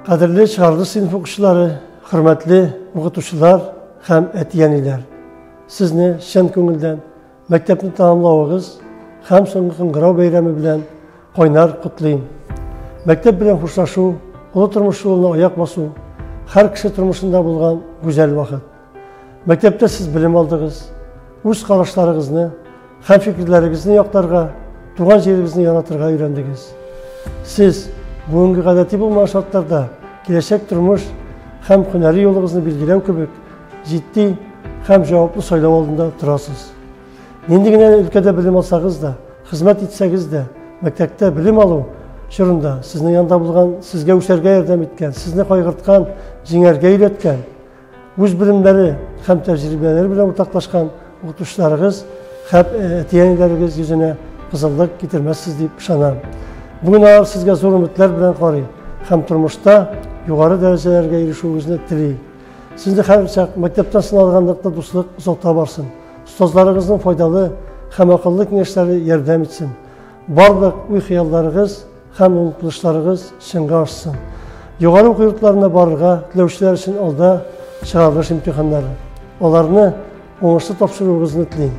Кадерле чыгарылыш сыйныф укучылары, хөрмәтле укытучылар һәм әти-әниләр! Сезне чын күңелдән мәктәпне тәмамлавыгыз һәм соңгы кыңгырау бәйрәме белән кайнар котлыйм. Мәктәп белән хушлашу, олы тормыш юлына аяк басу, һәр кеше тормышында булган гүзәл вакыт. Мәктәптә сез белем алдыгыз, үз карашларыгызны һәм фикерләрегезне якларга, туган җирегезне яратырга өйрәндегез. Сез бүгенге гадәти булмаган шартларда киләчәк тормыш һәм һөнәри юлыгызны билгеләү кебек җитди һәм җаваплы сайлау алдында торасыз. Нинди генә өлкәдә белем алсагыз да, хезмәт итсәгез дә, мәктәптә белем алу чорында сезнең янда булган, сезгә үсәргә ярдәм иткән, сезне кайгырткан, җиңәргә өйрәткән, Үз белемнәре һәм тәҗрибәләре белән уртаклашкан укытучыларыгыз һәм әти-әниләрегез йөзенә кызыллык китермәссез дип ышанам. Бүген алар сезгә зур өметләр белән карый һәм тормышта югары дәрәҗәләргә ирешүегезне тели. Сезне һәрчак мәктәптән сыналган ныклы дуслык озата барсын. Остазларыгызның файдалы һәм акыллы киңәшләре ярдәм итсен. Барлык уй-хыялларыгыз Һәм омтылышларыгыз чынга ашсын. Югары уку йортларына барырга теләүчеләр өчен алда чыгарылыш имтиханнары. Аларны уңышлы тапшыруыгызны телим.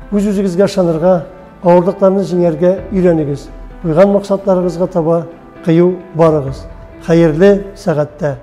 Үз-үзегезгә ышанырга, авырлыкларны җиңәргә өйрәнегез. Куйган максатларыгызга таба кыю барыгыз. Хәерле сәгатьтә!